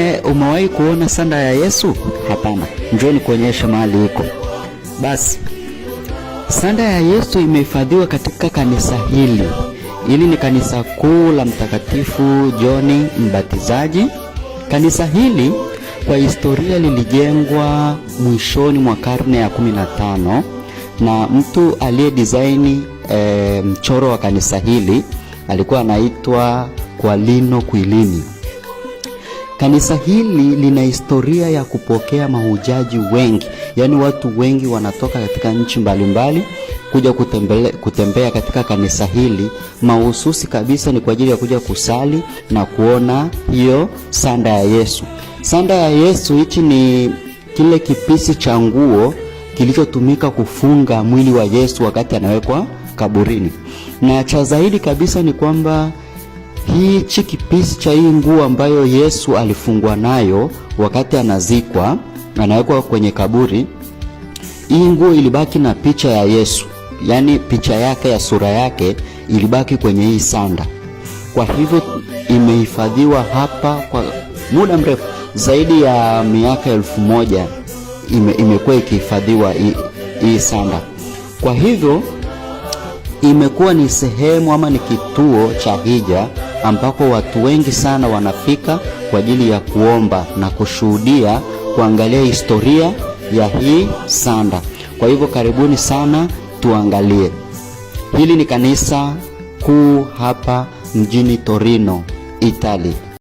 Umewahi kuona sanda ya Yesu? Hapana, njoo nikuonyeshe mahali iko. Basi sanda ya Yesu imehifadhiwa katika kanisa hili. Hili ni kanisa kuu la Mtakatifu John Mbatizaji. Kanisa hili kwa historia lilijengwa mwishoni mwa karne ya 15 na mtu aliye design mchoro wa kanisa hili alikuwa anaitwa Qualino Quilini. Kanisa hili lina historia ya kupokea mahujaji wengi, yaani watu wengi wanatoka katika nchi mbalimbali kuja kutembea katika kanisa hili mahususi kabisa ni kwa ajili ya kuja kusali na kuona hiyo sanda ya Yesu. Sanda ya Yesu hichi ni kile kipisi cha nguo kilichotumika kufunga mwili wa Yesu wakati anawekwa kaburini, na cha zaidi kabisa ni kwamba hichi kipisi cha hii nguo ambayo Yesu alifungwa nayo wakati anazikwa, anawekwa kwenye kaburi, hii nguo ilibaki na picha ya Yesu, yaani picha yake ya sura yake ilibaki kwenye hii sanda. Kwa hivyo imehifadhiwa hapa kwa muda mrefu zaidi ya miaka 1000 imekuwa ikihifadhiwa hii sanda. Kwa hivyo imekuwa ni sehemu ama ni kituo cha hija ambako watu wengi sana wanafika kwa ajili ya kuomba na kushuhudia, kuangalia historia ya hii sanda. Kwa hivyo karibuni sana, tuangalie. Hili ni kanisa kuu hapa mjini Torino, Italy.